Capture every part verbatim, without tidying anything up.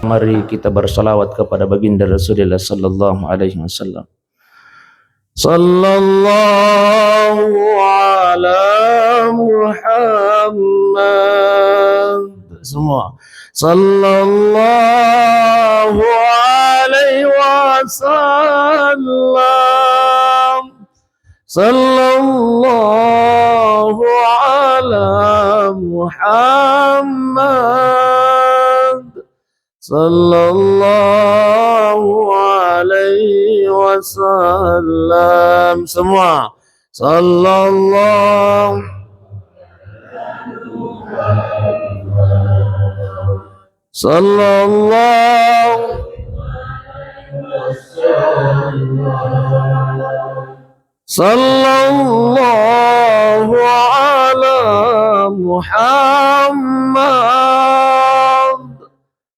Mari kita bersalawat kepada baginda Rasulullah sallallahu alaihi wasallam. Sallallahu ala Muhammad. Semua. Sallallahu alaihi wasallam. Sallallahu ala Muhammad. Sallallahu alaihi wasallam. Semua. Sallallahu. Sallallahu. Sallallahu ala Muhammad.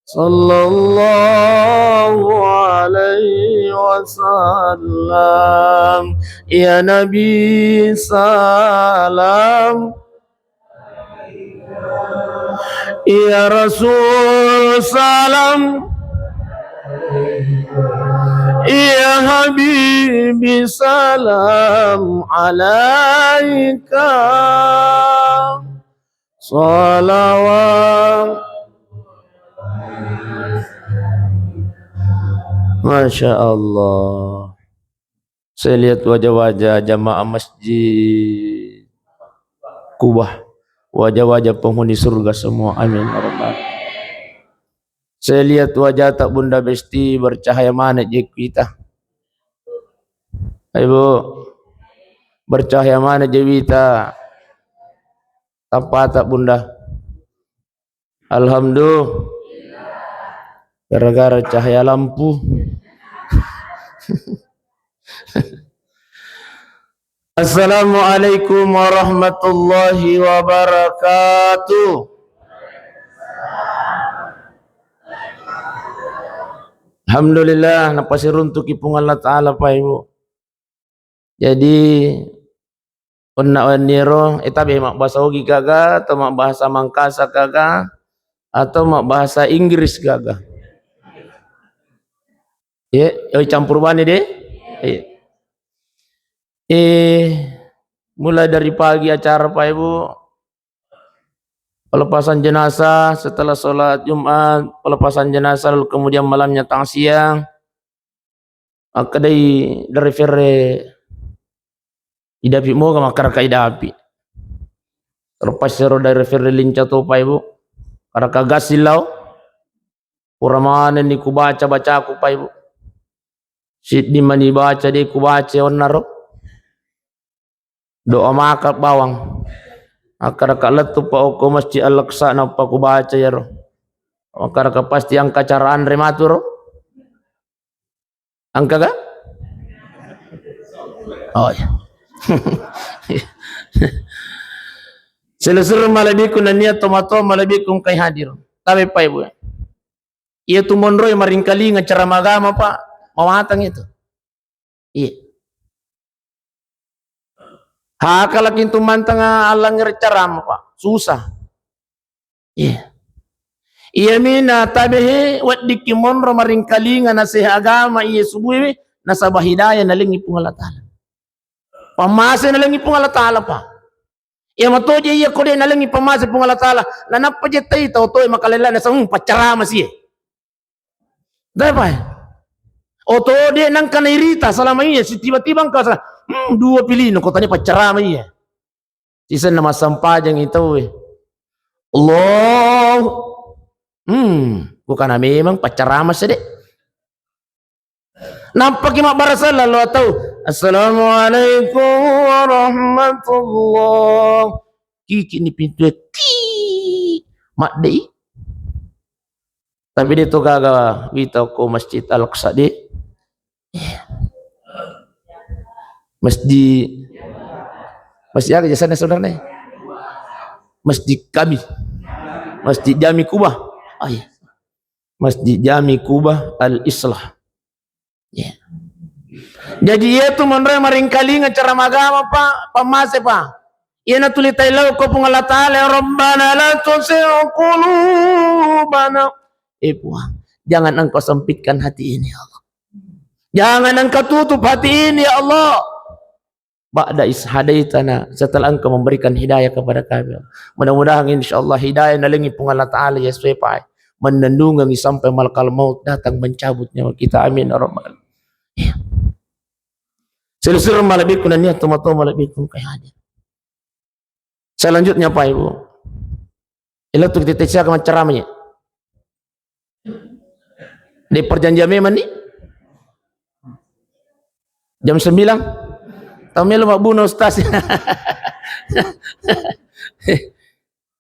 Sallallahu alaihi wasallam. Ya Nabi, salam. Ya Rasul, salam. Ya Habibi, salam alaika. Salawat. Masya Allah. Saya lihat wajah-wajah jamaah Masjid Kubah. Wajah-wajah penghuni surga semua. Amin ya rabbal. Saya lihat wajah tak Bunda Besti bercahaya mana je kita. Ibu, bercahaya mana je wita. Tappa tak Bunda. Alhamdulillah. Gara-gara cahaya lampu. Assalamualaikum warahmatullahi wabarakatuh. Alhamdulillah, napasiruntuki Puang Allah Ta'ala, Pak Ibu. Jadi, onna wenniero, eh, tabe mabbahasa Ogi gaga, atau mabbahasa Mangkasa gaga, atau mabbahasa Inggris gaga. Ye, oi campur bani deh. Iya. Eh, mulai dari pagi acara, Pak Ibu, pelepasan jenazah, setelah sholat Jumat, pelepasan jenazah, lalu kemudian malamnya tangsiang. Makkedai driver e, idapi moga makkaraka idapi. Terlepas ero driver e linca topa, Ibu. Karaka gas sillau. Pura manenni kubaca bacaku, Pak Ibu. Siddi mani baca de kubaca onnaro. Doa maka bawang. Akkaraka lettu pa okko Masjid Al-Aqsa nappa kubaca yaro. Akkaraka pasti angka cara anre maturo. Angka ga? Oh iya. Selesur malebbiku nania tomato malebbiku engkai hadir. Tapi Pak Ibu. Iya tu monroi maringkalinga cara magama, Pak. Mawatang itu. Iya. Hakalaki tu mantang allang carama, Pak. Susah. Iya. Iya mina tabehe weddikki monro maringkalinga naseha agama iya subue nasaba hidayah nalengi Puang Allah Ta'ala. Pammase nalengi Puang Allah Ta'ala, Pak. Iya matoje iya kode nalengi pammase Puang Allah Ta'ala. Nanappa jettai tau toe makalella naseng paccarama sie. Dai, Pak. Oto de nangka nairita selama iya si tiba-tiba engka sa-, hmm, dua pilino kotanya paccarama iya. Sisenna massampajang i tauwe. Allah. Hmm, bukan memang paccarama sede. Nappaki mabbarasa lalo atau Assalamualaikum warahmatullah. Kiki ni pintu ki. Maddei. Tapi de to gaga wita ko Masjid Al-Aqsa de. Masjid, masjid aga jasana sebenarnya? Masjid kami. Masjid Jami Kubah. Oh iya. Masjid Jami Kubah Al-Islah. Ya. Jadi iya tu monro maringkalinga cara magama, Pak, pammase, Pak. Iya natuli tailau ko Puang Allah Ta'ala, ya Rabbana la tuzigh qulubana. Eh, Puang, Jangan Engkau sempitkan hati ini, ya Allah. Jangan Engkau tutup hati ini, ya Allah. Ba'da is hadaitana, setelah Engkau memberikan hidayah kepada kami. Mudah-mudahan, insya Allah, hidayah nalengi Puang Allah Ta'ala, ya, supaya mennendungangi sampai malakal maut datang mencabut nyawa kita. Amin, ya Rabbal. Iya. Silu-silu malebbiku nania, toma-toma malebbiku kai hadir. Selanjutnya, Pak Ibu. Ila tu kita siap macam ceramahnya. Di perjanjian memang ni jam sembilan. Tau melo mabbuno ustaz.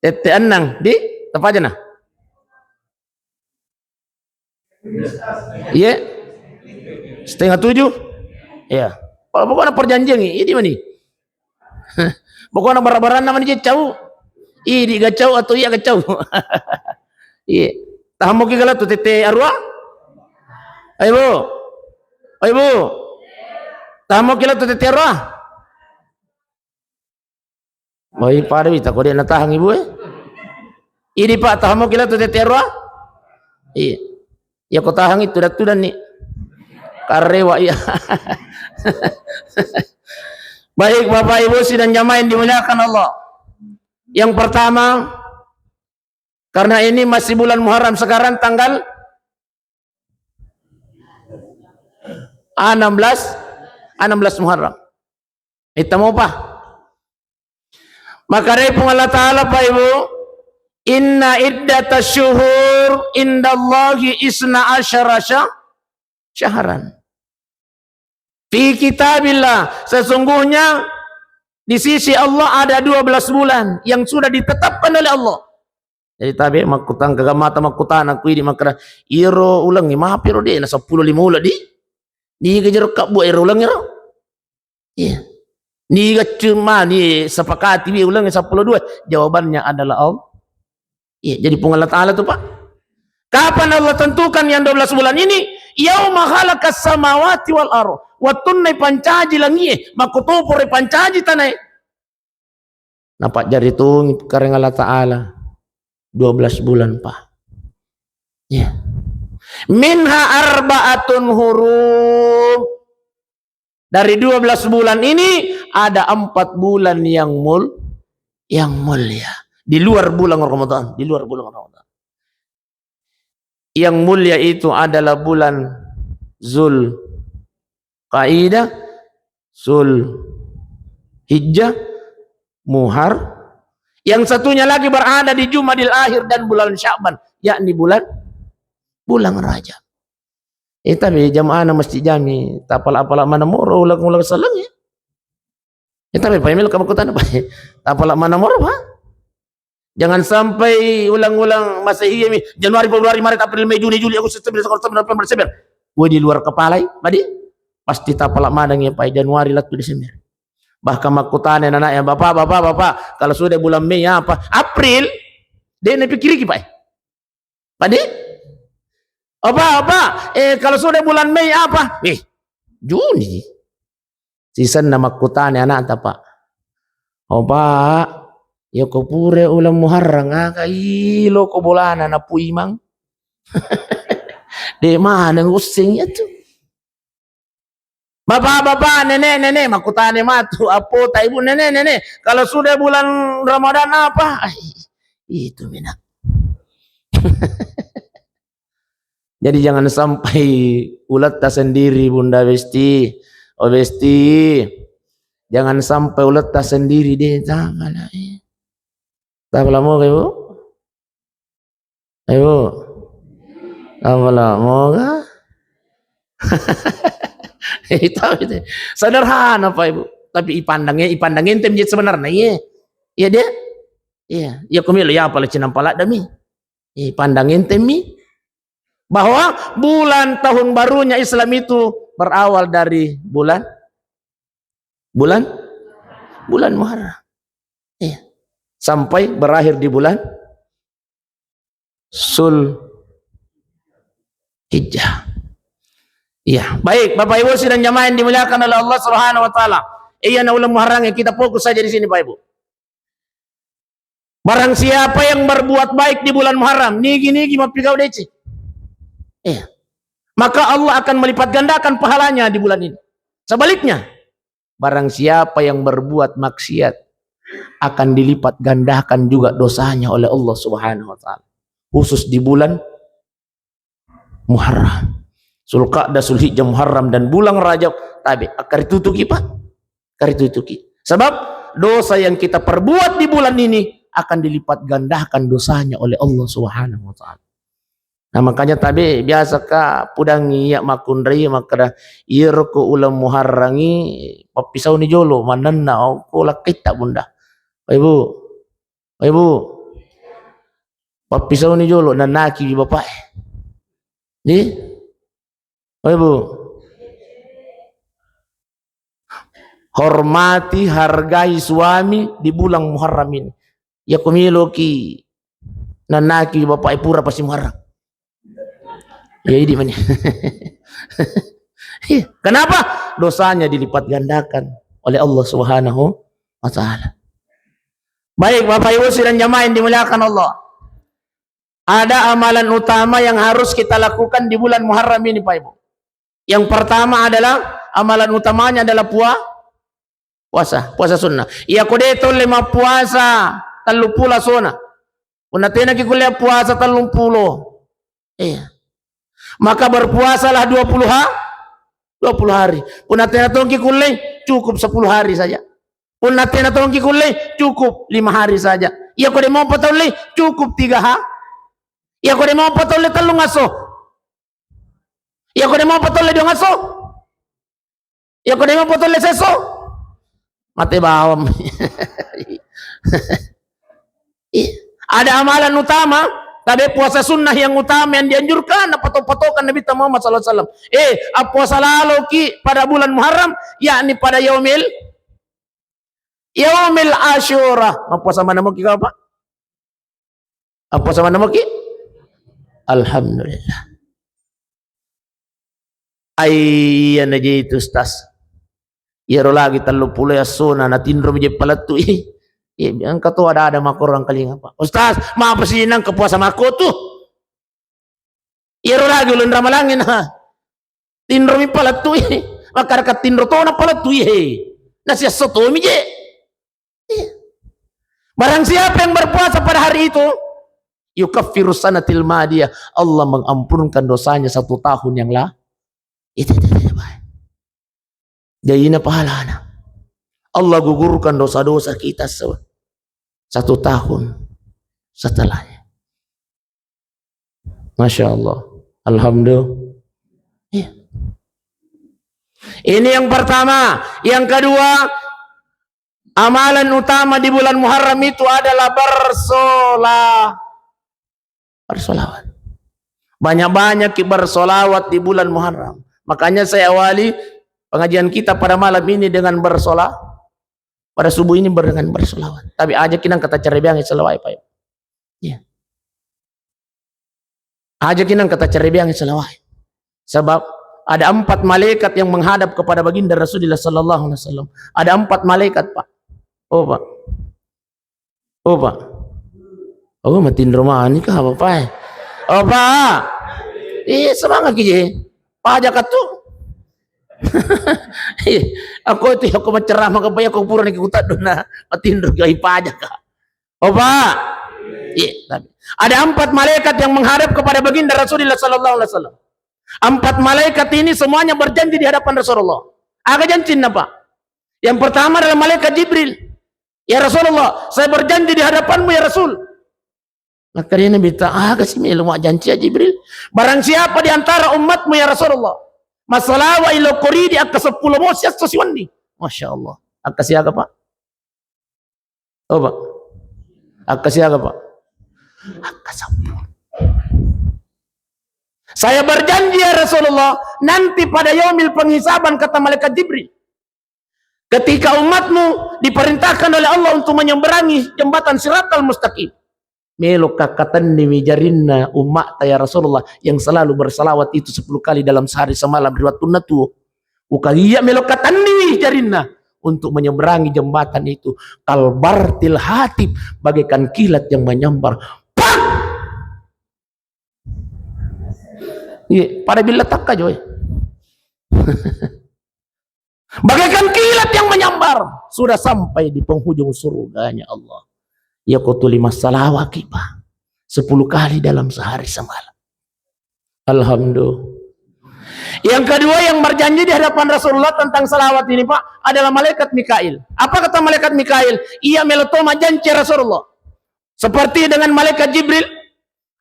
Tette annang di apa aja nah? Iya. Setengah tujuh. Iya. Pokoknya perjanjian ini, ini mani. Pokoknya bara-baranna mani je cau. Idi ga cau atau iya ga cau. Iya. Tahammo ki gala tu tette arua. Ayo, Bu. Ayo, Bu. Tahammo ki gala tu tette arua. Wai pada wita ko de natahang ibu e. Idi Pak, tahammo ki gala tu tette arua. Iya. Ya ko tahang itu tudan-tudan ni. Karewa iya. Baik, Bapak Ibu sidang jamaah yang dimuliakan Allah. Yang pertama, karena ini masih bulan Muharram sekarang tanggal enam belas, enam belas Muharram. Itta mopa. Maka dari Puang Allah Ta'ala, Pak Ibu, "Inna iddata syuhur indallahi isna asyara syah-, syahran." Fi kitabillah, sesungguhnya di sisi Allah ada dua belas bulan yang sudah ditetapkan oleh Allah. Jadi tabe makkutang kaga mata makkutana ku idi makkeda, "Iro ulengnge mapi ro de na seppulo lima uleng di? Niga jero kabbu ero ulengnge ro?" Iya. Niga cuma ni sepakati wi ulengnge seppulo dua? Jawabannya adalah Allah. Iya, jadi Puang Allah Ta'ala tuh, Pak. Kapan Allah tentukan yang dua belas bulan ini? Yauma khalaqas samawati wal ardh. Wettunna ipancaji langie, makkutopore ipancaji tanae. Napajjari tongi kareng Allah Ta'ala dua belas bulan, Pak. Ya. Minha arba'atun hurum. Dari dua belas bulan ini ada empat bulan yang mul-, yang mulia. Di luar bulan Ramadan, di luar bulan Ramadan. Yang mulia itu adalah bulan Zul Qaidah, Zul Hijjah, Muhar. Yang satunya lagi berada di Jumadil Akhir dan bulan Sya'ban, yakni bulan, bulan Rajab. Eh, tapi jamaah na masjid jami, tapala-pala mana moro ulang-ulang salam ya. Eh, tapi Pak Emil kamu kutana Pak. Tapala mana moro Pak? Jangan sampai ulang-ulang Masehi mi, Januari, Februari, Maret, April, Mei, Juni, Juli, Agustus, September, Oktober, November, Desember. Gue di luar kepala, Pak di? Pasti tapala maneng ya Pak, Januari, lettu Desember. Bahkan makkutana anak ya, "Bapak, Bapak, Bapak, kalau sudah bulan Mei apa?" "April." Dia napikkiriki Pak. Padi? "Apa, apa? Eh, kalau sudah bulan Mei apa?" "Eh, Juni." Sisenna makkutana anakta, Pak. "Oh, Pak, ya ko pura uleng Muharram, aga ilo ko bolana napuimang?" De maneng usseng ya tu. "Bapak, Bapak, Nenek, Nenek," makkutana matu appota ibu, "Nenek, Nenek, kalau sudah bulan Ramadan apa?" Ai, itu mina. Jadi jangan sampai uletta sendiri, Bunda Besti, Oh Besti. Jangan sampai uletta sendiri deh, jangan. Tahu lama, Ibu? Ayo. Apalah, moga? Itu, itu. Sederhana, Pak Ibu. Tapi ipandangnya, ipandang enteng je sebenarnya, iya. Iya, dia? Iya. Ya, kami lo, ya, apalah cinang paladami. Ipandang enteng mi. Bahwa bulan tahun barunya Islam itu berawal dari bulan, bulan, bulan Muharram. Iya. Sampai berakhir di bulan Sul Hijjah. Iya, baik, Bapak Ibu sidang jamaah yang dimuliakan oleh Allah Subhanahu wa Ta'ala. Iya, na uleng Muharram, kita fokus saja di sini, Pak Ibu. Barang siapa yang berbuat baik di bulan Muharram, nigi-nigi mappigau deceng. Iya. Maka Allah akan melipat gandakan pahalanya di bulan ini. Sebaliknya, barang siapa yang berbuat maksiat akan dilipat gandakan juga dosanya oleh Allah Subhanahu wa taala. Khusus di bulan Muharram. Zulqa'dah, Zulhijjah, Muharram, dan bulan Rajab, tabe, akkaritutuki, Pak. Akkaritutuki. Sebab dosa yang kita perbuat di bulan ini akan dilipat gandakan dosanya oleh Allah Subhanahu wa taala. Nah, makanya tabe biasa ka pudangi iya makkunrai makkeda, iyaro ko uleng Muharrangi pappisauni jolo, manenna, oh, ko lakkaitta bunda. Ibu, Ibu, pappisauni jolo, nannaki bapaknya. Di? Oh, Ibu. Hormati, hargai suami di bulan Muharram ini. Ya, kumiloki nannaki bapaknya pura pasi Muharram. Ya, ini mani. Iya. Kenapa? Dosanya dilipat gandakan oleh Allah Subhanahu wa taala. Baik, Bapak Ibu sidang jamaah yang dimuliakan Allah. Ada amalan utama yang harus kita lakukan di bulan Muharram ini, Pak Ibu. Yang pertama adalah, amalan utamanya adalah pua-, puasa, puasa sunnah. Iya, ko de tolle mappuasa telluppulo asona. Punna tenaki kulle puasa telluppulo. Iya. Maka berpuasalah dua puluh ha-, dua puluh hari. Punna tena tongki kulle, cukup sepuluh hari saja. Punna tena tongki kulle, cukup lima hari saja. Iya, ko de mopa tolle, cukup tiga ha-, iya, ko de mopa tolle tellung aso. Iya, ko de mopa tolle dua aso. Iya, ko de mopa tolle seso. Mate bawang. Iya. Ada amalan utama, tapi puasa sunnah yang utama yang dianjurkan, apa topa-topa Nabi Muhammad sallallahu alaihi wasallam. Eh, appuasa laloki pada bulan Muharram, yakni pada yaumil, yaumil Asyura. Mappuasa mana moki kau, Pak? Appuasa mana moki? Alhamdulillah. Ai, iya na je itu, Ustaz. Iyaro lagi telluppulo assona, natinro mi je palettu. Ih, iya, engka to ada-ada makkorang kalinga, Pak. Ustaz, mapa sih nang ke puasa makko tu? Iyaro lagi uleng Ramalangi na tinro mi palettu. Ih, makkada tinro to na palettu. Ih, he. Nasi asso to mi je. Iya. Barang siapa yang berpuasa pada hari itu, yukaffiru sanatil madiyah, Allah mengampunkan dosanya satu tahun yang lalu. Itu, itu, itu, Pak. Jadi ini pahalana. Allah gugurkan dosa-dosa kita se-, satu tahun setelahnya. Masya Allah. Alhamdulillah. Iya. Ini yang pertama. Yang kedua, amalan utama di bulan Muharram itu adalah bersola-, bersolawat. Banyak-banyak ki bersolawat di bulan Muharram. Makanya saya awali pengajian kita pada malam ini dengan bersola-, pada subuh ini ber-, dengan bersolawat. Tapi aja kinang kata cerebiang selawai, Pak. Iya. Aja kinang kata cerebiang selawai. Sebab ada empat malaikat yang menghadap kepada baginda Rasulullah sallallahu alaihi wasallam. Ada empat malaikat, Pak. Oh, Pak. Oh, Pak. Oh, matinro mani kah, Bapak, eh? Oh, Pak. Iya, semangat ki je. Pajak tu. Iya, aku itu aku menceramah ke, aku pura nih, aku tak dona. Matinro ki pajak kah. Oh, Pak. Iya, tapi ada empat malaikat yang menghadap kepada baginda Rasulullah sallallahu alaihi wasallam. Empat malaikat ini semuanya berjanji di hadapan Rasulullah. Aga jancinna, Pak? Yang pertama adalah malaikat Jibril. "Ya Rasulullah, saya berjanji di hadapanmu, ya Rasul." Maka dia Nabi ta-, "Aga si melo majjanci, ya Jibril?" "Barang siapa di antara umatmu, ya Rasulullah, masolawai lao koridi akka seppulo mo siesso siwenni." Masya Allah. Akka siaga, Pak? Oh, Pak. Akka siaga, Pak? Akka seppulo. "Saya berjanji, ya Rasulullah, nanti pada yaumil penghisaban," kata malaikat Jibril, "ketika umatmu diperintahkan oleh Allah untuk menyeberangi jembatan Siratal Mustaqim, melo kakkatenniwi jarinna umma'ta, ya Rasulullah, yang selalu bersalawat itu sepuluh kali dalam sehari semalam ri wattunna tuo. Uka iya melo katenniwi jarinna untuk menyeberangi jembatan itu, kalbartil hatib, bagaikan kilat yang menyambar." Pak! Iya, pada billa takka joi. Bagaikan kilat yang menyambar, sudah sampai di penghujung surganya Allah. Iya ko tuli massalawaki, Pak. Sepuluh kali dalam sehari semalam. Alhamdulillah. Yang kedua yang berjanji di hadapan Rasulullah tentang salawat ini, Pak, adalah malaikat Mikail. Apa kata malaikat Mikail? Iya melo to majanci Rasulullah. Seperti dengan malaikat Jibril.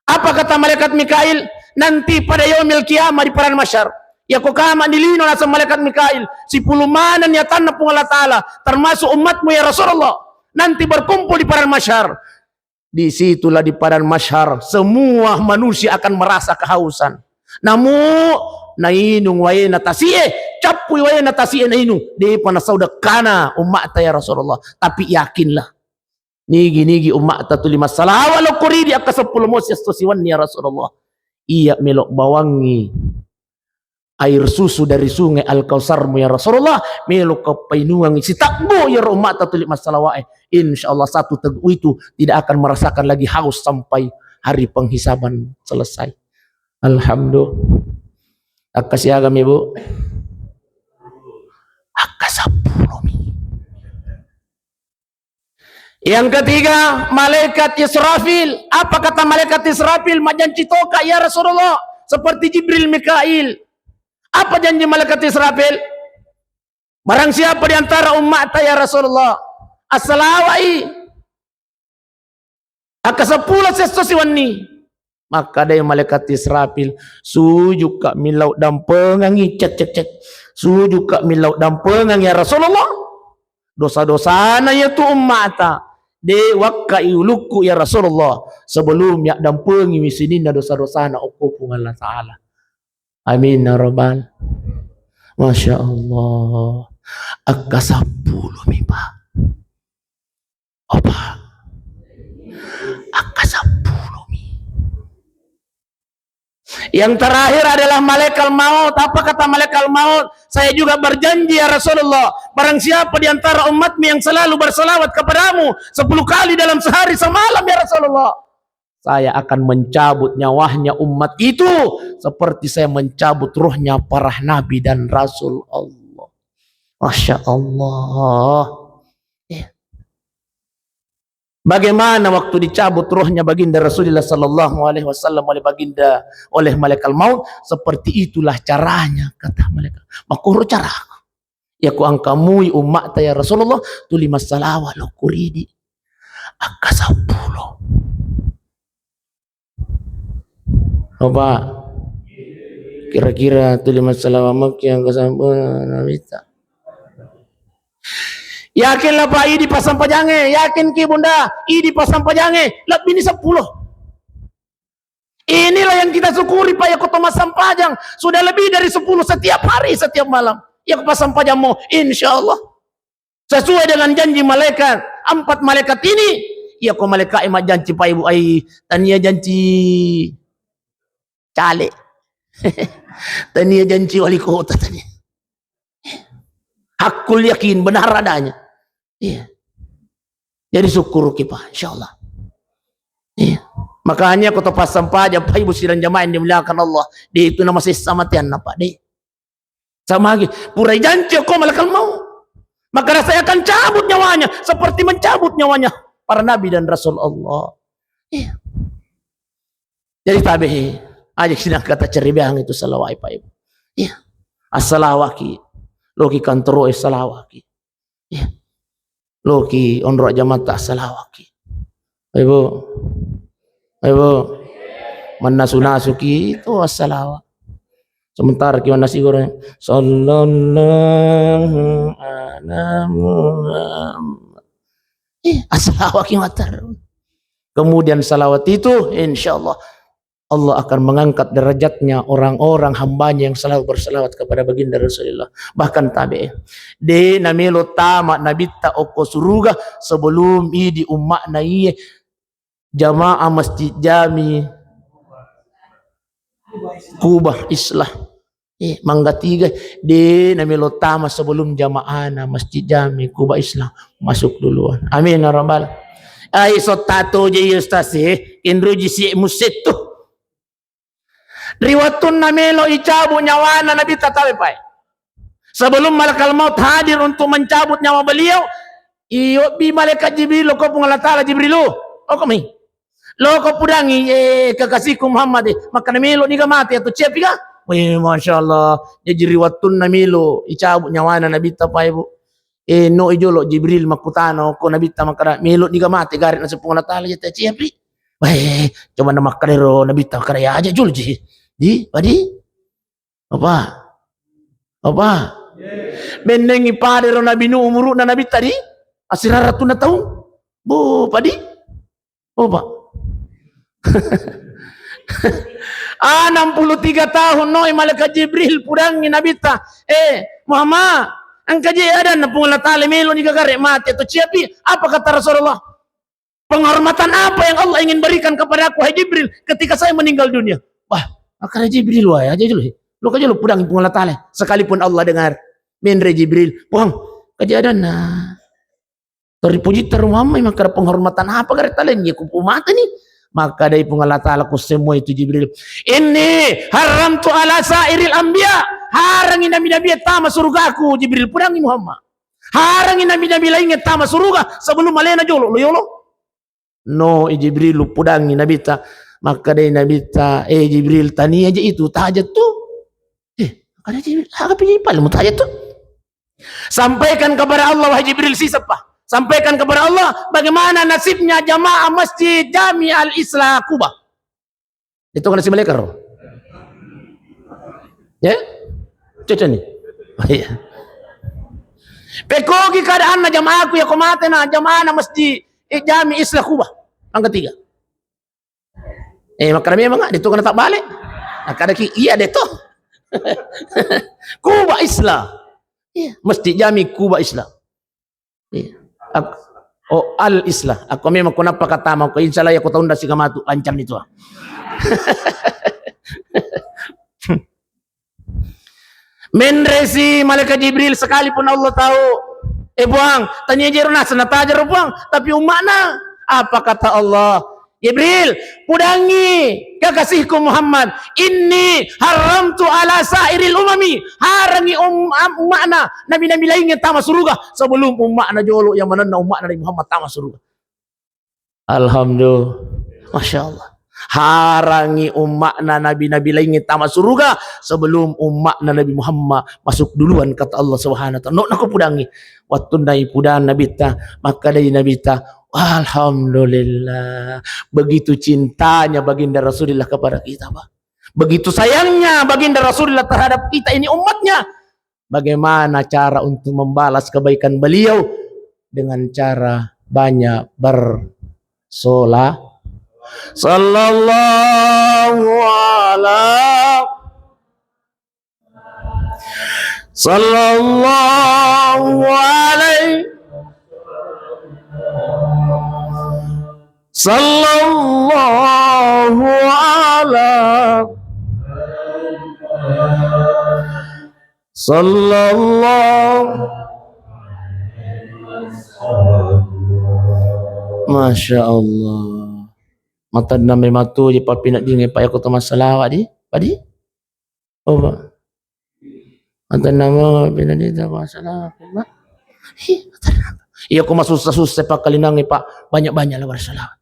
Apa kata malaikat Mikail? Nanti pada yaumil qiyamah di padang mahsyar. Iya ko kama di lino naseng malaikat Mikail. Sepuluh maneng yatanna Puang Allah Ta'ala. Termasuk umatmu ya Rasulullah. Nanti berkumpul di padang mahsyar. Di situlah di padang mahsyar, semua manusia akan merasa kehausan. Namu nainung waena tasi'e, cappui waena tasi'e nainung. Depa nasau dekkana umma'ta ya Rasulullah. Tapi yakinlah. Nigi-nigi umma'ta tuli massalawa lo koridi akka seppulo mosi esso siwenni ya Rasulullah. Iya melo bawangi air susu dari sungai Al-Kausarmu ya Rasulullah, melo ko painungangi siteggu iyaro umma'ta tuli massalawae. Insya Allah satu teggu itu tidak akan merasakan lagi haus sampai hari penghisaban selesai. Alhamdulillah. Akka siaga mi, Bu? Akka seppulo mi. Yang ketiga, malaikat Israfil. Apa kata malaikat Israfil? Majanci toka, ya Rasulullah. Seperti Jibril, Mikail. Apa janji malaikat Israfil? Barang siapa di antara umma'ta, ya Rasulullah, assalawai akka seppulo sesso siwenni. Makkadai malaikat Israfil, sujukka millau dampengangi, cek, cek, cek. Sujukka millau dampengangi, ya Rasulullah. Dosa-dosana iyatu umma'ta. De wakkai ulukku, ya Rasulullah. Sebelum yaddampengiwi sininna dosa-dosana okko Puang Allah Ta'ala. Amin ya Rabbal. Masya Allah. Akka seppulo mi, Pak. Apa? Akka seppulo mi. Yang terakhir adalah malaikat maut. Apa kata malaikat maut? Saya juga berjanji, ya Rasulullah, barang siapa di antara umatmu yang selalu bersalawat kepadamu sepuluh kali dalam sehari semalam, ya Rasulullah, saya akan mencabut nyawanya umat itu seperti saya mencabut rohnya para nabi dan rasul Allah. Masya Allah. Ya. Bagaimana waktu dicabut rohnya Baginda Rasulullah sallallahu alaihi wasallam oleh Baginda, oleh malaikat maut? Seperti itulah caranya, kata malaikat. Makkoro caraku. Iya ko engka mui umma'ta ya Rasulullah, tuli massalawa lo kuridi. Akka seppulo. Apa? Kira-kira tuli massalawa mekki angka sampun Nabitta. Yakinlah, Pak, idi passampajangnge. Yakin ki, Bunda, idi passampajangnge. Lebbi ni seppulo. Inilah yang kita syukuri, Pak, ya, ko to massampajang. Sudah lebih dari sepuluh setiap hari, setiap malam. Ya, ko passampajammu, insya Allah. Sesuai dengan janji malaikat, empat malaikat ini, iya ko malaikat e majjanci, Pak, Ibu, ai, tania janci cale. Tania janci wali kota, tania. Hakul yakin, benar adanya. Iya. Jadi syukuruki, Pak, insya Allah. Iya. Makanya ko to passampajang, Pak, Ibu, sidang jamaah yang dimuliakan Allah, de itu nama sessa matianna, Pak, de. Sama lagi, purai janci ko malakal maut. Maka saya akan cabut nyawanya seperti mencabut nyawanya para nabi dan rasul Allah. Iya. Jadi tabe, aja sidang kata ceribeang itu salawai, Pak, Ibu. Iya. Assalawaki. Loki kantoro e salawaki. Iya. Loki onro jamata salawaki. Ibu. Ibu. Mannasu-nasuki itu assalawa. Sementara ki mannasu goreng, sallallahu ala Muhammad. Eh, assalawaki matar. Kemudian salawat itu, insya Allah, Allah akan mengangkat derajatnya orang-orang hambanya yang selalu bersalawat kepada baginda Rasulullah. Bahkan tabe, de namelo tama nabitta okko suruga sebelum idi umma'na iye jamaah Masjid Jami Kubah Islah. Eh, mangga tiga, de namelo tama sebelum jamaahna Masjid Jami Kubah Islah masuk duluan. Amin ya rabbal. Ai sottato je ustaz, eh, inroji si musetto. Ri wettunna melo icabu nyawana Nabitta, tawe pae. Sebelum malakal maut hadir untuk mencabut nyawa beliau, iyobbi malaikat Jibril, lokko Puang Allah Taala, Jibril, oh, okko mi. Lokko pudangi, eh, kekasihku Muhammad, eh, makkana melo niga mate atau ciapi ga? Weh, Masya Allah. Jadi ri wettunna melo icabu nyawana Nabitta pae, Bu. Eh, no i jolo Jibril makkutana ko Nabitta, makkada, melo niga mate gare naseng Puang Allah Taala, ya, ciapi. Weh, coba na makkada ro Nabitta, makkada, ya aja jolo ji. Di, padi? Apa? Apa? Bennengi pada ro Nabi Nuh umuruna Nabitta di? Asirara tuna taung. Bo, padi? Oh, Pak. Enam puluh tiga tahun noi malaikat Jibril pudangi Nabitta. Eh, Muhammad, engka je adanna Puang Allah Taala, melo niga gare mate atau ciapi? Apa kata Rasulullah? Penghormatan apa yang Allah ingin berikan kepadaku, hai Jibril, ketika saya meninggal dunia? Wah, makkada Jibril, wah, aja dulu. Lo kaja lo pudangi Puang Allah Taala. Sekalipun Allah dengar, menre Jibril, Puang, kaja adanna. Toripujitta ro Muhammad, makkada penghormatan apa gare talengi ku pumata ni? Makkadai Puang Allah Taala ku semua itu Jibril, "Inni haramtu ala sairil anbiya." Harangi nabi-nabi tama surugaku, Jibril, pudangi Muhammad. Harangi nabi-nabi laingnge tama suruga sebelum alena jolo lo yolo. No i Jibril pudangi Nabitta, makkadai Nabitta, "Eh Jibril, tania aja itu, taja tu." Eh, makkada Jibril, "Aga pi Jibril, paling mu taja tu." Sampaikan kepada Allah, wahai Jibril, siseppa. Sampaikan kepada Allah bagaimana nasibnya jamaah Masjid Jami Al Islah Kuba. Itu kan si malaikat ro. Ya? Cocok nih. Oh, iya. Pekogi keadaanna jamaahku ya, ko mate na jamaahna Masjid, eh, Jami Islah Kuba. Yang ketiga. Eh, makkada memang, ah, itu kena tak balik. Makkada ki, iya deh toh. Kuba Islah. Iya, Masjid Jami Kuba Islah. Iya. Ak-, oh, Al Islah. Aku memang ku nappa kata mau ke, insya Allah ya, ku tahu ndak sih kamu tuh, lancang itu, ah. Menre si malaikat Jibril, sekalipun Allah tahu, eh, Puang, tania jero naseng, nataja ro Puang, tapi umma'na, apa kata Allah? Jibril, pudangi kekasihku Muhammad, "Inni haramtu ala sairil umami." Harangi um-, am-, umma'na nabi-nabi laingnge tama suruga sebelum umma'na jolo yang manenna umma'na Nabi Muhammad tama suruga. Alhamdulillah. Masya Allah. Harangi umma'na nabi-nabi laingnge tama suruga sebelum umma'na Nabi Muhammad masuk duluan, kata Allah Subhanahu wa Ta'ala. No, nako pudangi. Wattunna ipudang Nabitta, makkadai Nabitta, "Alhamdulillah." Begitu cintanya Baginda Rasulullah kepada kita, Pak. Begitu sayangnya Baginda Rasulullah terhadap kita ini umatnya. Bagaimana cara untuk membalas kebaikan beliau? Dengan cara banyak bersola-, sallallahu ala, sallallahu alaihi, sallallahu ala, sallallahu. Masya Allah. Matanna memang tu je papinadinge pa yako to massalawa di, padi? Oh, Pak. Matanna mo pinadita massalawa, Pak. Hi, matanna. Iya, ko masussa-sussa pakkalinangi, Pak. Banyak-banyaklah bersalawat.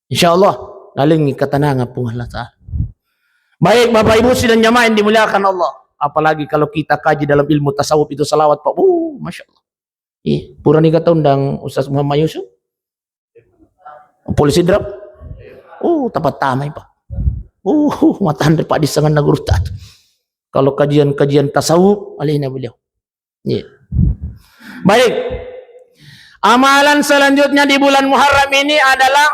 Insya Allah, nalengi ketenangan Puang Allah Ta'ala. Baik, Bapak Ibu sidang jamaah yang dimuliakan Allah. Apalagi kalau kita kaji dalam ilmu tasawuf itu salawat, Pak. Uh, Masya Allah. Ih, purani kata undang Ustaz Muhammad Yusuf? Polisi drop? Uh, tepat tamai, Pak. Uh, matan Pak di sengan guru tak. Kalau kajian-kajian tasawuf, alihnya beliau. Iya. Baik. Amalan selanjutnya di bulan Muharram ini adalah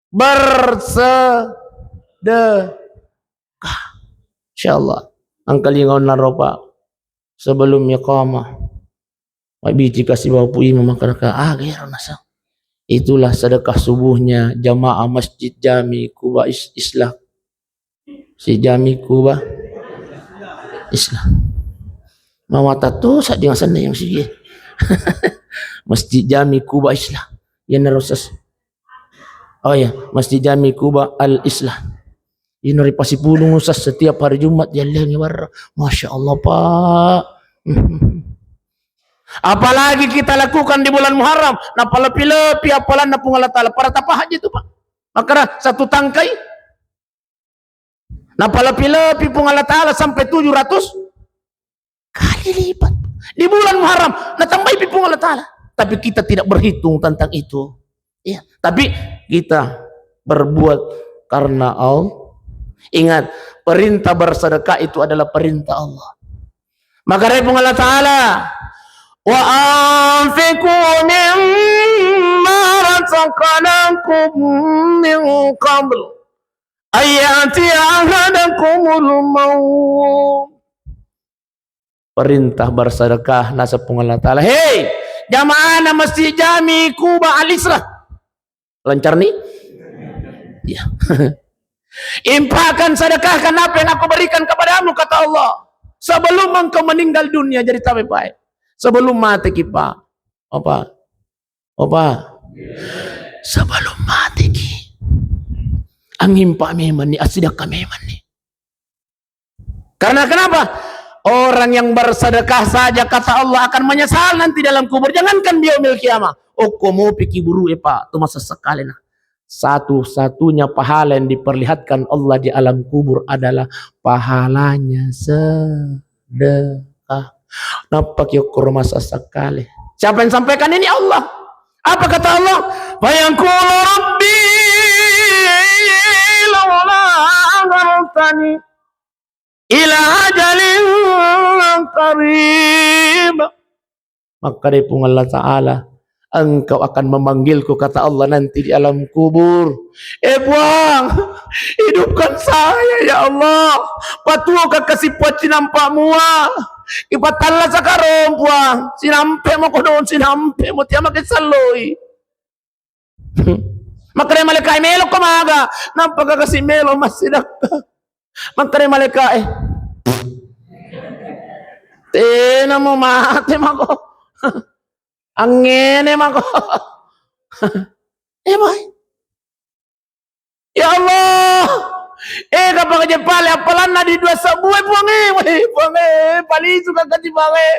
bersedekah. Insya Allah. Angkalingaun naropa sebelum iqamah. Mabbici kasi bawa pu imam makaraka. Ah, gero nasang. Itulah sedekah subuhnya jamaah Masjid Jami Kuba Is-, Islah. Si Jami Kuba Islah. Mawata tu sa dengan sana yang sigi. Masjid Jami Kuba Islah. Ya, narusus. Oh ya, Masjid Jami Kuba Al Islah. Ino ripasipulung, Ustaz, setiap hari Jumat dialliangi warra. Masya Allah, Pak. Apalagi kita lakukan di bulan Muharram, napalepi-lepi appalanna Puang Allah Ta'ala. Pada tapahaji itu, Pak. Makanya satu tangkai, napalepi-lepi Puang Allah Ta'ala sampai tujuh ratus kali lipat. Di bulan Muharram, natambahi pi Puang Allah Ta'ala. Tapi kita tidak berhitung tentang itu. Ya, tapi kita berbuat karena Allah. Ingat, perintah bersedekah itu adalah perintah Allah. Maka dari Puang Allah Ta'ala, "Wa anfiqu mimma razaqnakum min qabl an ya'tiya ahadakumul maut." Perintah bersedekah, nasa Puang Allah Ta'ala. Hei, jamaahna Masjid Jami Kuba Al Isra. Lancar nih? Ya. Infakkan, sedekahkan apa yang aku berikan kepadamu, kata Allah. Sebelum engkau meninggal dunia, jadi tabe baik. Sebelum mati kita, apa? Apa? Sebelum mati ki. Angimpa memang ni, asidaka memang ni. Karena kenapa? Orang yang bersedekah saja, kata Allah, akan menyesal nanti dalam kubur. Jangankan di yaumil qiyamah. Okko mopi ki buru e, Pak, tu masa sekali nah. Satu-satunya pahala yang diperlihatkan Allah di alam kubur adalah pahalanya sedekah. Nappa ki okko rumah sesekali. Siapa yang sampaikan ini? Allah. Apa kata Allah? Fayaqulu rabbi laula akhartani ila ajalin qarib. Maka dari Puang Allah Ta'ala, engkau akan memanggilku, kata Allah, nanti di alam kubur. Eh, Puang, hidupkan saya, ya Allah. Patuoka kasi Puang cinampa mua. Ipatalla sakarong, Puang. Sinampe mo kodong, sinampe mo tiama ke saloi. Makkeda malaika e, "Melo ko maga?" Nampa ka kasi melo massidakka. Makkeda malaika e, "Tena mo mate mako. Angngene mako." Eh, boy. Ya Allah. Eh, kapang je pale appalanna di dua sebbu e, Puang e. Weh, Puang e, palisu ka kasi Puang e.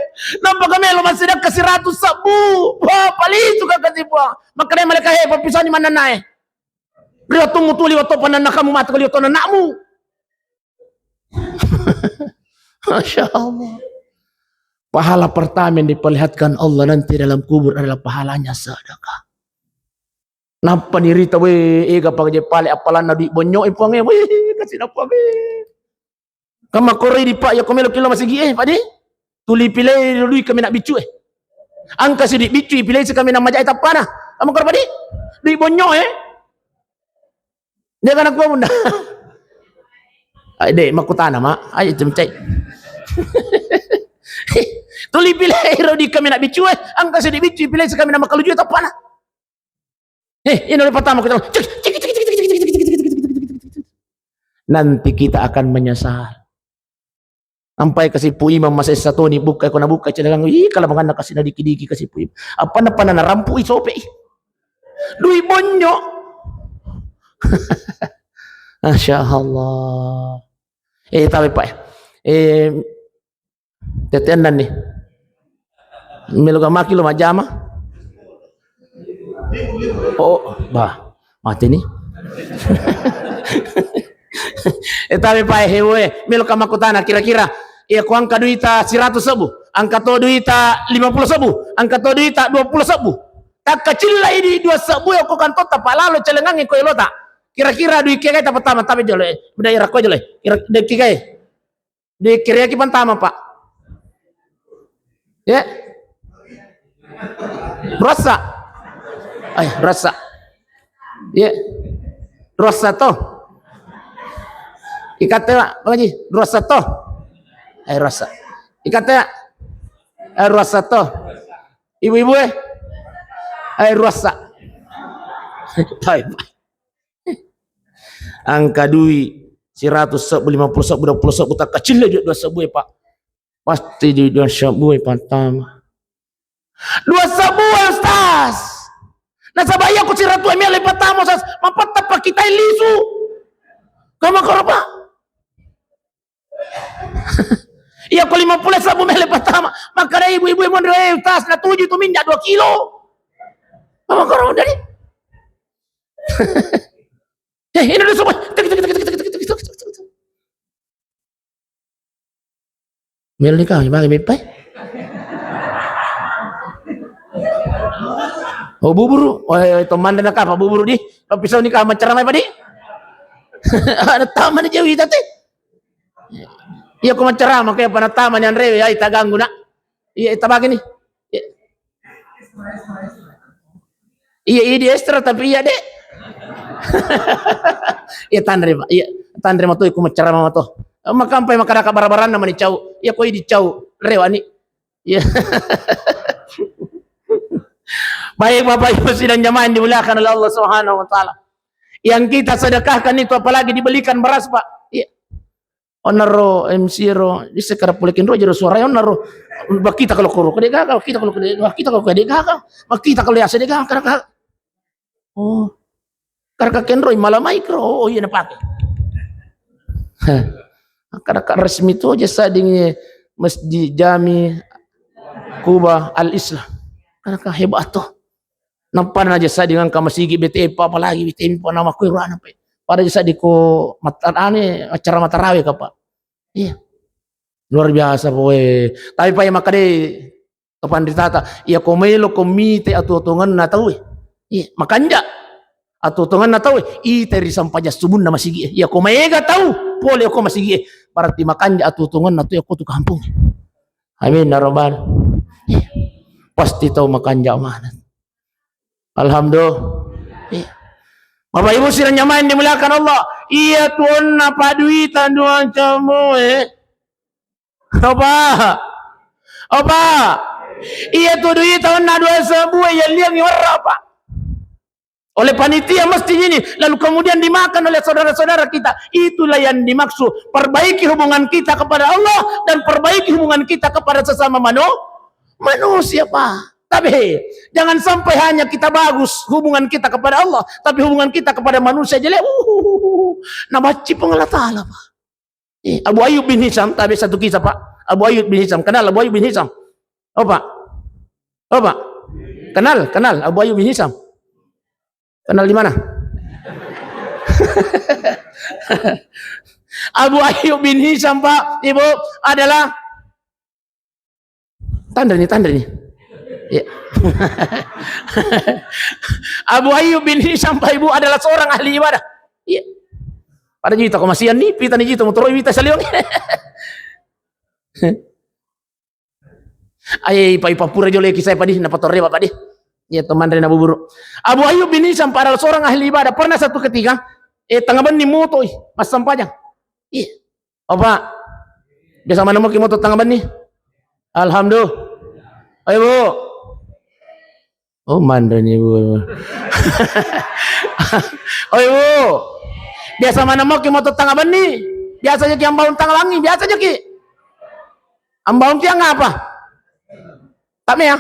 Nampa ka melo massidakka seratus sebbu. Wah, palisu ka kasi Puang. Makkeda malaika e, "Pappisani manenna e. Ri wettummu tuli wettu panennakamu matu kali wettu anakmu." Masya Allah. Pahala pertama yang diperlihatkan Allah nanti dalam kubur adalah pahalanya sedekah. Nappa nirita, "Weh, ega pa je pale appalanna dui bonyo e, Puang e, weh, kasi na Puang e." Kamma koroi di Pak, ya ko melo ki lo masigi e, Pak di. Tuli pilei dui kami na biccu e. Angka si dui biccu, pilei si kami na maja e tappana. Kamma koro, Pak di. Dui bonyo e. Dia kana kuwa bunda. Ai de, makutana ma. Ai cemcai. Tuli pilei ro dui kami na biccu e. Angka si dui biccu, pilei si kami na makaluju e tappana. Eh, ini pertama kita. Nanti kita akan menyesal. Ampai kasi Pu Imam masa essa toni bukka, ko nabukka celengang, ih, kalamanganna kasi nadiki-diki kasi Pu Imam. Apa na pana narampu i sope i. Dui bonyo. Masya Allah. Eh, tapi Pak, eh, tetenan nih. Melo ga maki lo majama. Oh, bah, mati nih. Eh, tapi Pak, eh, hewe, melo ka makutana kira-kira. Iya, ku angka duita seratus sebbu, angka to duita lima puluh sebbu, angka to duita dua puluh sebbu. Takka cillai di dua sebbu, ya, ko kantotta, Pak, lalo celengangi ko elota. Kira-kira dui kegai ta pertama, tapi jolo, eh. Udah ira ko jolo, eh. Kira, dui kegai. Dui kiriaki pantama, Pak. Ya. Rasa. Ay, rasa. Ya. Rasa to. Ikate, Pak, Pak Haji, rasa to. Ay, rasa. Ikate, Pak. Ay, rasa to. Ibu-ibu, eh. Ay, rasa. Baik, Pak. Angka dui seratus sebbu, lima puluh sebbu, dua puluh sebbu, takkacille dua sebbu e, Pak. Pasti di dua sebbu e pertama. Dua sebbu e, Ustaz. Nasaba iya ku siratu e melo pertama, Ustaz. Mapatta pakitai lisu. Tau makkoro, Pak. Iya ko lima puluh sabbu mele pertama. Makkeda ibu-ibu monro, eh, tas na tuju tu minyak dua kilo. Tau makkoro dari. Eh, ini udah semua. Tek, tek, tek. Melo nikah, bagi beppai. Oh, buburu. Oh, eh, to mande nakapa buburu di. Lo pisau nikah maceramai padi. Ada taman jauh tadi. Iya, ko macerama, kayak pada taman yang rewe, ya, itaganggu, nak. Iya, itabagi nih. Iya. Iya, idi extra, tapi iya, Dek. Iya, tanre, Pak. Iya, tanre mato, iku macerama mato. Makampai makaraka barabaranna mani cau. Iya, ko idi cau. Rewa ni. Iya. Baik, Bapak Ibu sidang jamaah yang dimuliakan oleh Allah Subhanahu wa Ta'ala. Yang kita sedekahkan itu apalagi dibelikan beras, Pak. Iya. Onnaro M C ro, di sekarang pole kenro jero suara onnaro. Bakita kalau koro, kede gaga, bakita kalau kede, bakita kalau kede gaga, bakita kalau yasa de gaga, gaga. Oh. Karena kenro malamai kro, oh, iya napake. Heh. Karena resmi tu aja sading Masjid Jami Kuba Al Islam. Karena hebat tuh. Nampana aja sa dengan ka masigi B T P, apalagi B T P pa nama ku ro ana pe. Pada aja sa di ko mata-, ane, acara matarawe ka, Pak. Iya. Luar biasa, boy. Tapi, Pak, ya, maka de, to panritata, iya ko melo ko mite atuo-tuongenna tau e. Iya, makanja atuo-tuongenna tau e. Ite ri sampajang subunna masigi e. Iya ko maega tau pole ko masigi e. Berarti makanja atuo-tuongenna tu, iya ko tu kampung. Amin ya rabbal. Iya. Pasti tau makanja mana. Alhamdulillah. Iya. Bapak Ibu sidang jamaah yang dimuliakan Allah, iya tu onna paduita dua camu e. Opa. Opa. Iya tu duita onna dua sebbu e, iya liang iwarra, Pak. Oleh panitia masjid ini, lalu kemudian dimakan oleh saudara-saudara kita. Itulah yang dimaksud, perbaiki hubungan kita kepada Allah dan perbaiki hubungan kita kepada sesama manu-, manusia, Pak. Tapi, hei, jangan sampai hanya kita bagus hubungan kita kepada Allah, tapi hubungan kita kepada manusia jelek. Uh, nabacci Puang Allah Ta'ala, Pak. Eh, Abu Ayyub bin Hisam, tapi satu kisah, Pak. Abu Ayyub bin Hisam, kenal Abu Ayyub bin Hisam? Oh, Pak. Oh, Pak. Kenal, kenal Abu Ayyub bin Hisam? Kenal di mana? Abu Ayyub bin Hisam, Pak, Ibu, adalah Tanre ni, tanre ni. Iya. Abu Ayyub bin Hisam, Pak Ibu, adalah seorang ahli ibadah. Iya. Pada jita ko masian ni, pita ni jita motoro wita saliwang. Aye, ipa-ipa pura jolo kisah padi, napa torre, Pak, padi. Iya, teman rena buburu. Abu Ayyub bin Hisam, Pak, adalah seorang ahli ibadah. Pernah satu ketika, eh, tengah benni motoi, massampajang. Iya. Oh, Pak. Biasa mana moki moto tengah benni? Alhamdulillah. Ayo, Bu. Oh, manre ni, Bu. Oh, Ibu. Biasa mana moki moto tengah benni? Biasa jaki ambaung tengah langi, biasa jaki. Ambaung tiang apa? Tame ya?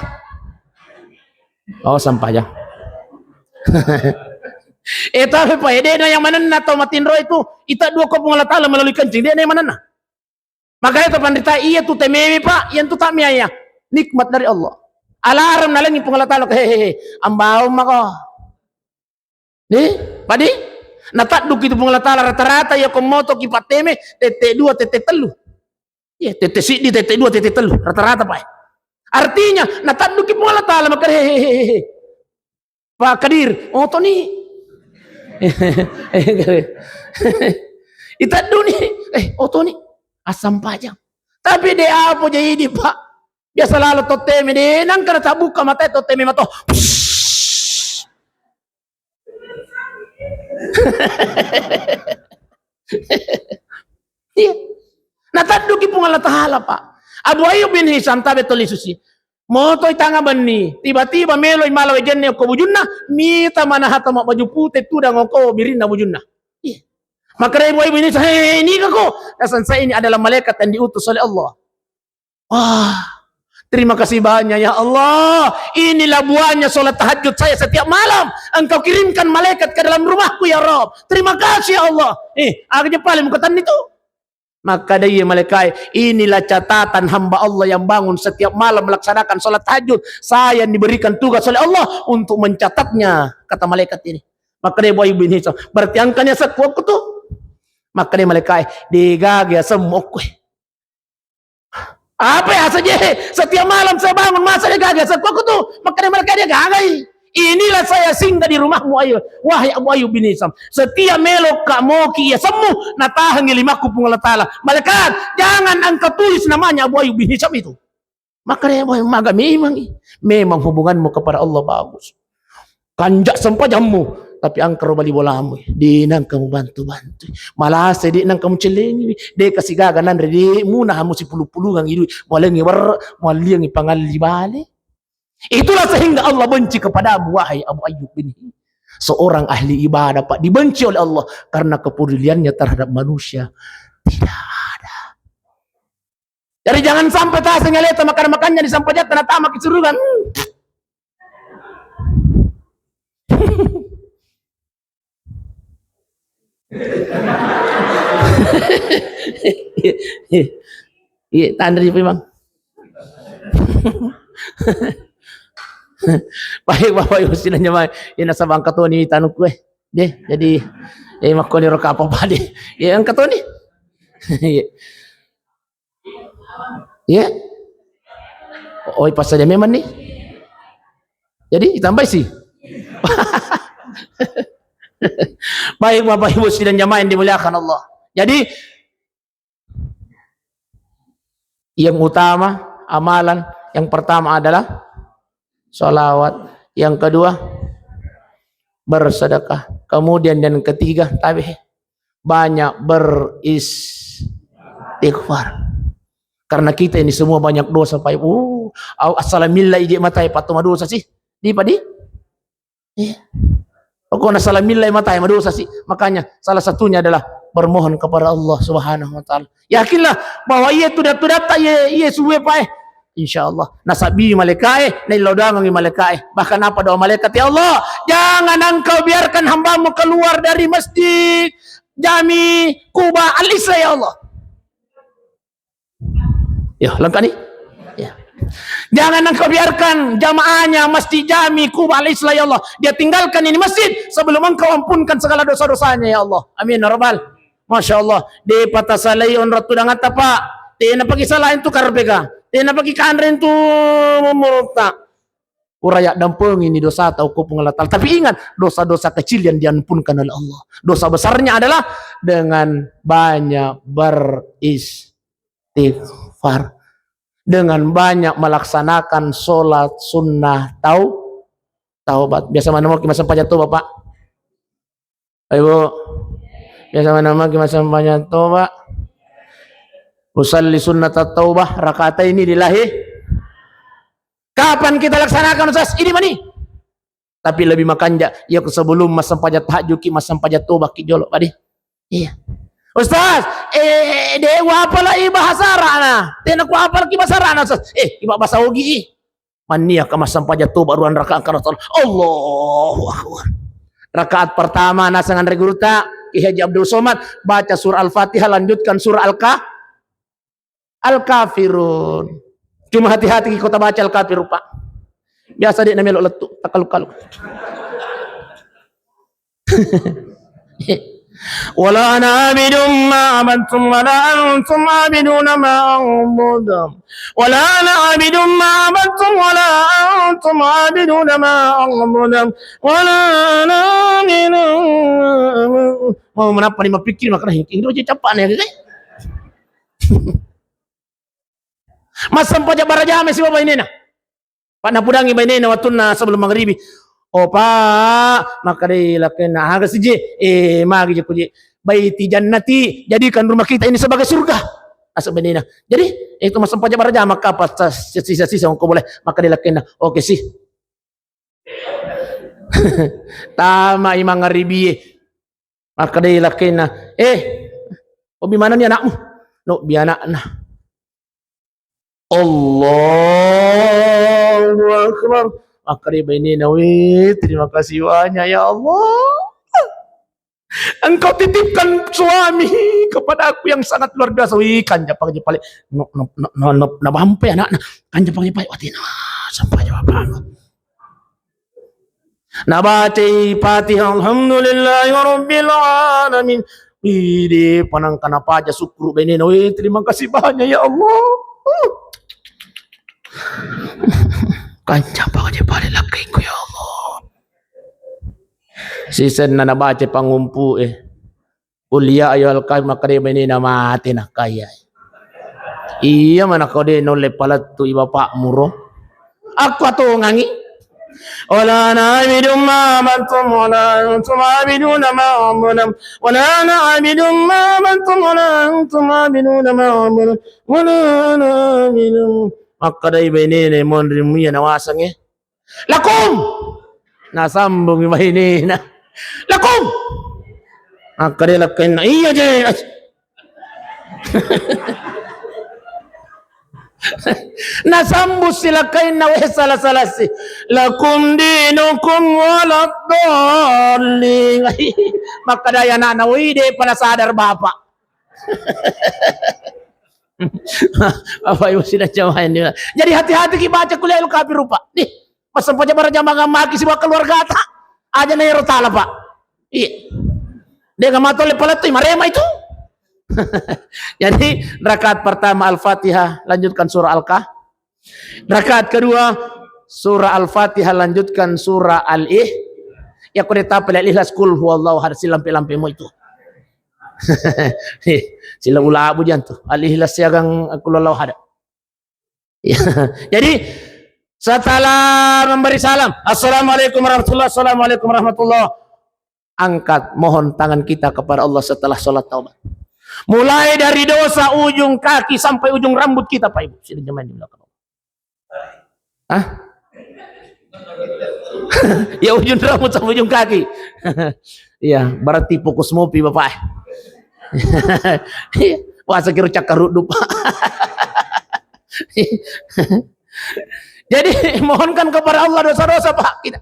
Oh, sampah aja. Eh, tapi, Pak, eh, de' na yang manenna tau matinro itu, ita dua ko Puang Allah Ta'ala melalui kencing, de' na yang manenna. Makanya tu panrita, iya tu temewe, Pak, yang tu tak miaya. Nikmat dari Allah. Alarm nalengi Puang Allah Ta'ala, hehehe, ambaung mako. Nih, padi? Natadduki tu Puang Allah Ta'ala rata-rata, iya ko moto ki patteme, tette dua, tette tellu. Iya, tette siddi, tette dua, tette tellu, rata-rata, Pak. Artinya, natadduki Puang Allah Ta'ala, maka, hehehe. Pak Kadir, otoni. Itadduni, eh, otoni. Asam pajang. Tapi de' apa jadi idi, Pak. Biasa lalo totteme, de' nangka natabbuka mata totteme mato. Iya. Natadduki Puang Allah Ta'ala, Pak. Abu Ayyub bin Hisam tabe toli susi. Motoi tanga benni, tiba-tiba meloi mala wejenne okko bujunna, mita manahata mabbaju pute tudang okko birinna bujunna. Iya. Makkedai Abu Ayyub bin Hisam, "Hei, ini kako?" Naseng, "Saya ini adalah malaikat yang diutus oleh Allah." Wah, Terima kasih banyak ya Allah. Inilah buahnya sholat tahajud saya setiap malam. Engkau kirimkan malaikat ke dalam rumahku ya Rabb. Terima kasih ya Allah. Eh, aga je pale mukatanni tu. Makkeda iye malaikae, "Inilah catatan hamba Allah yang bangun setiap malam melaksanakan sholat tahajud. Saya yang diberikan tugas oleh Allah untuk mencatatnya," kata malaikat ini. Makkeda Abu Ayyub bin Hisam, "Berarti engka ni asengku okko tu?" Makkeda malaikae, "De gaga asemmu okko." "Apa ya saja? Setiap malam saya bangun, masa de gaga asengku okko tu?" Makkeda malaikae, "De gagai. Inilah saya singgah di rumahmu, ayo, wahai Abu Ayyub bin Hisam. Setiap melo ka moki asemmu, natahangi limakku Puang Allah Ta'ala." "Malaikat, jangan engkau tulis namanya Abu Ayyub bin Hisam itu." Makkeda, "Wah, maga memang i. Memang hubunganmu kepada Allah bagus. Kanja sempajammu, tapi engka ro bali bolamu. De nengka mubantu-bantu. Malasa de nengka mucellengi. De kasi gaga nanre, de muna musipulu-pulungang i dui. Mualengi werre, mualliangi pangalli bale." Itulah sehingga Allah benci kepadamu, wahai Abu Ayyub bin Hisam. Seorang ahli ibadah, Pak, dibenci oleh Allah karena kepeduliannya terhadap manusia. Tidak ada. Jadi jangan sampai taseng aleta makan-makannya di sampajatta na tama ki suruga. Hmm. Iya, tanri, Pak Imam. Baik, Bapak Ibu sidang jamaah, ina sabang katoni tanukku, eh. Deh, jadi, eh, makkoni roka apa-apa deh. Ya, yang katoni. Iya. Iya. Oi, pas saja memang nih. Jadi, ditambahi sih. Baik, Bapak Ibu sidang jamaah yang dimuliakan Allah. Jadi, yang utama, amalan yang pertama adalah salawat. Yang kedua, bersedekah. Kemudian yang ketiga, tabe, banyak beristighfar. Karena kita ini semua banyak dosa, Pak Ibu. Uh, au-, assalamilla ije matai patto madosa sih. Di padi? Iya. Pokoknya salamilla matai madosa sih. Makanya salah satunya adalah bermohon kepada Allah Subhanahu wa Ta'ala. Yakinlah bahwa iya tudat-tudatta, iya, iya suwe pae. Insya Allah. Nasabbi malaikae, naillau doangengngi malaikae. Bahkan apa doa malaikat? "Ya Allah, jangan engkau biarkan hambamu keluar dari masjid Jami Kuba Al-Isra, ya Allah." Ya, lengkap nih. Ya. "Jangan engkau biarkan jamaahnya Masjid Jami Kuba Al-Isra, ya Allah. Dia tinggalkan ini masjid sebelum engkau ampunkan segala dosa-dosanya, ya Allah. Amin, ya Rabbal." Masya Allah. De patasalai onrong tudangatta, Pak. Tena paki salain tu karpeka. Tena paki kanren tu murutta. Pura yaddampengi ni dosata okko Puang Allah Ta'ala. Tapi ingat, dosa-dosa kecil yang diampunkan oleh Allah. Dosa besarnya adalah dengan banyak beristighfar. Dengan banyak melaksanakan sholat sunnah tau-, taubat. Biasa mana mau ki massempajang toba, Pak? Ayo, Bu. Biasa mana magi massempajang toba. Usalli sunnat taubah, rakaataini lillahi. Kapan kita laksanakan, Ustaz? Ini mani. Tapi lebih makanja, ya, sebelum massempajang tahajud ki, massempajang toba ki jolo, padi. Iya. "Ustaz, eh, de wa apalai bahasa Arabna. Tena ku apalki bahasa Arabna, Ustaz." Eh, iba bahasa Ogi i. Mannia ka massempajang toba ruang rakaat, engka Rasul, Allahu Akbar. Rakaat pertama naseng anre guruta, Kiai Haji Abdul Somad, baca surah Al-Fatihah, lanjutkan surah Al-Ka-, Al-Kafirun. Cuma hati-hati ki ko tabaca Al-Kafirun, Pak. Biasa de namelo lettu, takaluk-kaluk. Wala ana abidum ma abadtum wala antum abiduna ma a'bud. Wala ana abidum ma abadtum wala antum abiduna ma a'bud. Wala ana abidum ma abadtum. Mau menapa ni mappikir makana hingking do je capane, ya, guys? Massempajang barajame sibawa bainena. Pak, napudangi bainena wattunna sebelum magribi. "Oh, Pak," makkedai lakkainna, "aga sije?" "Eh, magi je kuji, baiti jannati, jadikan rumah kita ini sebagai surga." Naseng bainena. Jadi, itu massempajang barajame, maka apa sisa-sisa engko boleh, makkedai lakkainna, "Oke sih." Tamai mangaribie. Makkedai lakkainna, "Eh, obi manenni anakmu?" "Nobbi anakna." Allahu Akbar. Makkeda bainena, "Weh, terima kasih banyak ya Allah. Engkau titipkan suami kepada aku yang sangat luar biasa." Wih, kanja pale. No, no, no, no, no, nabampe anakna. Kanja pale, wati na sampai jawab. Nabacai Fatihah, "Alhamdulillahi rabbil alamin." Wih, de panangka napaja syukur bainena. Wih, terima kasih banyak ya Allah. Kanja pale lakkaingku ya Allah. Sisenna nabaca pangumpu e. Qul ya ayyuhal kafirun, makkeda bainena mate nakkaya. Iya mana kau de nulle palettu i bapakmu ro. Aku atongangi. Wala na'budu ma antum wala antum abiduna ma a'budu. Wala na'budu ma antum wala antum abiduna ma a'budu. Wala na'budu. Makkeda bainena monri muya nawasange. Lakum! Nasambung bainena. Lakum! Makkeda lakkainna, "Iya je." Nasambung si lakkainna, weh, salah-salah si. "Lakum dinukum waladdallin." Makkeda anakna, "Wih, de pala sadar bapak." Bapak Ibu sidang jamaah yang dimuliakan. Jadi hati-hati ki baca Qul ya ayyuhal kafirun, Pak. Nih, masa paja bara jamaah maki sibawa keluargata. Aja na ero tala, Pak. Iya. De ga matolle palettu marema itu. Jadi rakaat pertama Al-Fatihah, lanjutkan surah Al-Kahf. Rakaat kedua surah Al-Fatihah, lanjutkan surah Al-Ih. Ya kode tapel Al-Ikhlas, Qul huwallahu ahad, silampe-lampe mu itu. Sila ulabu jantu. Al-Ikhlas siagang Qul huwallahu ahad. Ya. Jadi setelah memberi salam, "Assalamualaikum warahmatullahi, assalamualaikum warahmatullahi." Angkat, mohon tangan kita kepada Allah setelah sholat taubat. Mulai dari dosa ujung kaki sampai ujung rambut kita, Pak Ibu. Sini jemaah di belakang. Hah? Ya, ujung rambut sampai ujung kaki. Iya, berarti fokus mopi, Bapak. Wah, sekira cakar rudup. Jadi, mohonkan kepada Allah dosa-dosa, Pak. Kita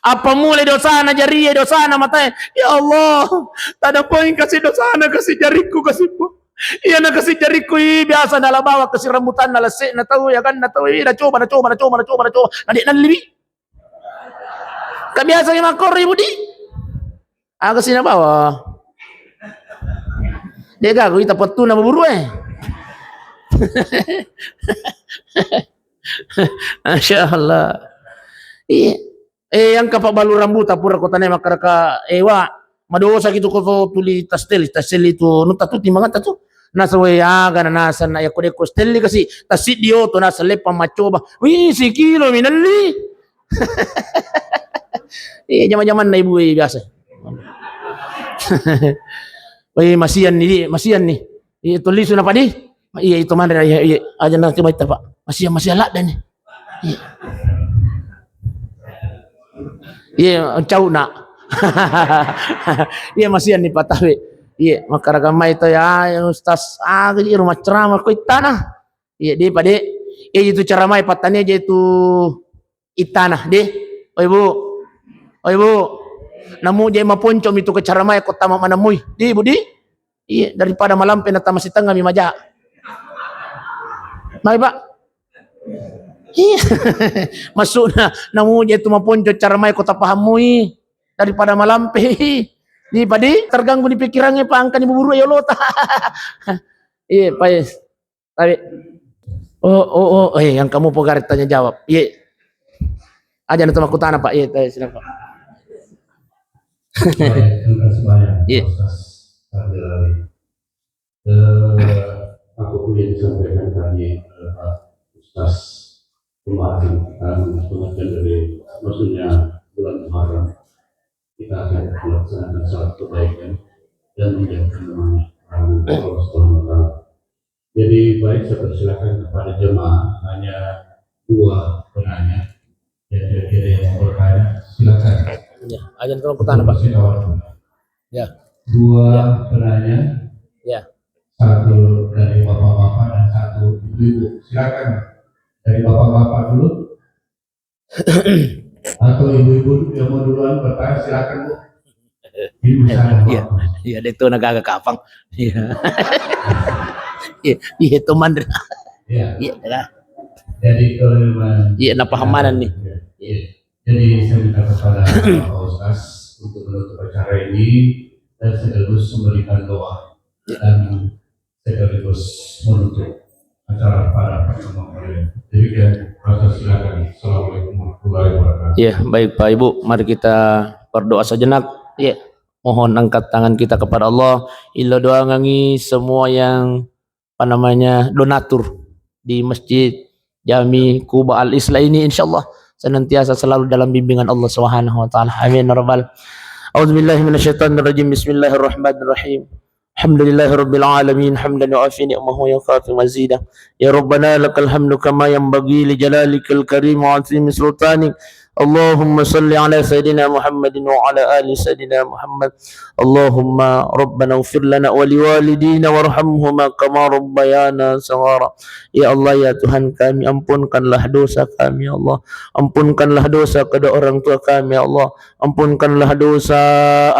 apa mulai dosana jarie, dosana matae. Ya Allah, tadapoi kasi dosana, kasi jarikku, kasi pu. Iya na kasi jarikku i biasa nala bawa kasi rambutan nala se na tau ya kan na tau i na coba, na coba, na coba, na coba, na coba. Na de nalliwi. Ka biasa ki makkoro i budi. Aga sina bawa. De gaga ita pettu na buburu e. Masya Allah. Iya. Eh, engka pabbalu rambuta pura ko tanae makkaraka, eh, wa, madosa gitu ko to tuli tastelli, tastelli tu, nu tatu timbanganta tu. Nasa we aga na nasa na ya ko de ko stelli kasi, tasiddi oto nasa leppa maccoba. Wih, sikilo minelli. Iya, jaman-jamanna ibu e biasa. Wih, masian ni, masian ni. Iya, tulisu na padi. Iya, itu manre, iya, iya. Aja nanti baita, Pak. Masian, masian ladda ni. Iya. Iya, cau nak. Iya, masian ni patawe. Iya, makkaraga mai to ya, ya, Ustaz. Ah, jadi rumah ceramah ko itana. Iya, di pade. Iya, itu ceramah patani aja itu itana, di. Oi, Bu. Oi, Bu. Namu je maponco mitu ke ceramah ko tama manamui. Di, Bu, di. Iya, daripada malampe na tama sitengnga mi maja. Mai, Pak. Iya. Maksudna, namu je tu maponco cara mai kota pahammui daripada malampe. Di padi terganggu di pikirannya, Pak, angkani buburu ya lota. Iya, Pak. Tapi, oh, oh, oh, eh, yang kamu pogari tanya jawab. Iya. Aja nanti makutana, Pak. Iya, tanya silakan, Pak. Baik, terima kasih banyak, Iya. Ustaz Abdul Alim. Eh, apapun yang disampaikan tadi oleh Pak Ustaz kemarin, kita mengatur dari maksudnya bulan Muharram, kita akan melaksanakan salat kebaikan dan menjauhkan Allah Subhanahu wa Taala. Jadi, baik, saya persilakan kepada jemaah, hanya dua penanya. Ya, kira-kira yang mau bertanya, silakan. Ya, aja nanti makutana, Pak. Masih ada waktu. Ya. Dua Ya. penanya. Ya. Satu dari bapak-bapak dan satu Ibu-ibu, silakan. Dari bapak-bapak dulu. Atau ibu-ibu yang mau duluan bertanya, silakan, Bu. Ini masih ada Iya, waktu. Iya, dia tuh negara kapang. Iya. Iya, iya, itu mandra. Iya. Iya, lah. Jadi, kalau memang Iya, napa hamanan nih? Iya, iya. Jadi, saya minta kepada Pak Ustaz untuk menutup acara ini dan sekaligus memberikan doa. Iya. Dan sekaligus menutup acara pada pertemuan kali ini. Demikian, Pak Ustaz, silakan. Assalamualaikum warahmatullahi wabarakatuh. Iya, baik, Pak Ibu, mari kita berdoa sejenak. Iya. Mohon angkat tangan kita kepada Allah. Ilo doangangi semua yang, apa namanya, donatur di Masjid Jami Kuba Al Islah ini, insyaallah senantiasa selalu dalam bimbingan Allah Subhanahu wa taala. Amin ya rabbal. A'udzubillahi minasyaitonirrajim. Bismillahirrahmanirrahim. Alhamdulillahirabbil alamin, hamdan yuafi ni'mahu wa yukafi mazidah. Ya Rabbana, lakal hamdu kama yanbaghi li jalalikal karim wa azimi sultanik. Allahumma salli ala Sayyidina Muhammadin wa ala ali Sayyidina Muhammad. Allahumma Rabbana ighfir lana wa liwalidina warhamhuma kama rabbayana shaghara. Ya Allah, ya Tuhan kami, ampunkanlah dosa kami, ya Allah. Ampunkanlah dosa kedua orang tua kami, ya Allah. Ampunkanlah dosa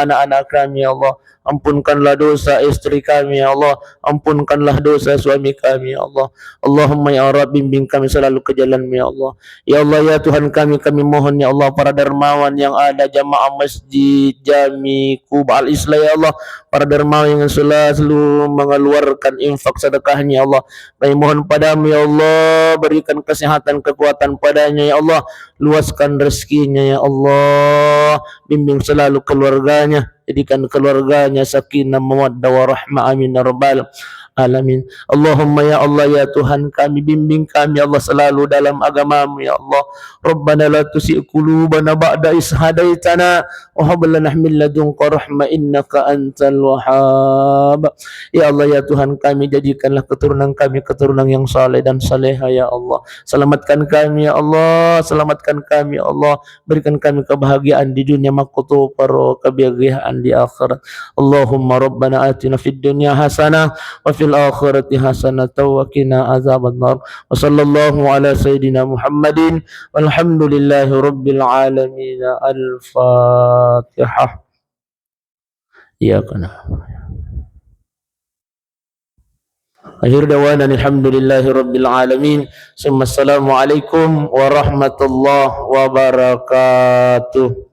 anak-anak kami, ya Allah. Ampunkanlah dosa istri kami, ya Allah. Ampunkanlah dosa suami kami, ya Allah. Allahumma ya Rabb, bimbing kami selalu ke jalan-Mu, ya Allah. Ya Allah, ya Tuhan kami, kami mohon, ya Allah, para dermawan yang ada jamaah Masjid Jami Kuba Al Islah, ya Allah, para dermawan yang selalu mengeluarkan infak sedekahnya, ya Allah, kami mohon pada-Mu, ya Allah, berikan kesehatan, kekuatan padanya, ya Allah, luaskan rezekinya, ya Allah, bimbing selalu keluarganya, jadikan keluarganya sakinah mawaddah warahmah, amin ya rabbal alamin. Allahumma ya Allah, ya Tuhan kami, bimbing kami, ya Allah, selalu dalam agama-Mu, ya Allah. Rabbana la tuzigh qulubana ba'da idh hadaytana wa hab lana min ladunka rahmah innaka antal wahhab. Ya Allah, ya Tuhan kami, jadikanlah keturunan kami keturunan yang saleh dan saleha, ya Allah. Selamatkan kami, ya Allah, selamatkan kami, ya Allah. Berikan kami kebahagiaan di dunia, makkutoparo kebahagiaan di akhirat. Allahumma rabbana atina fid dunya hasanah wa fil akhirati hasanah wa qina azabannar. Wa sallallahu ala sayyidina Muhammadin walhamdulillahi rabbil alamin. Al-Fatihah. Iyyaka na'budu. Akhir dawana alhamdulillahi rabbil alamin. Summa assalamualaikum warahmatullahi wabarakatuh.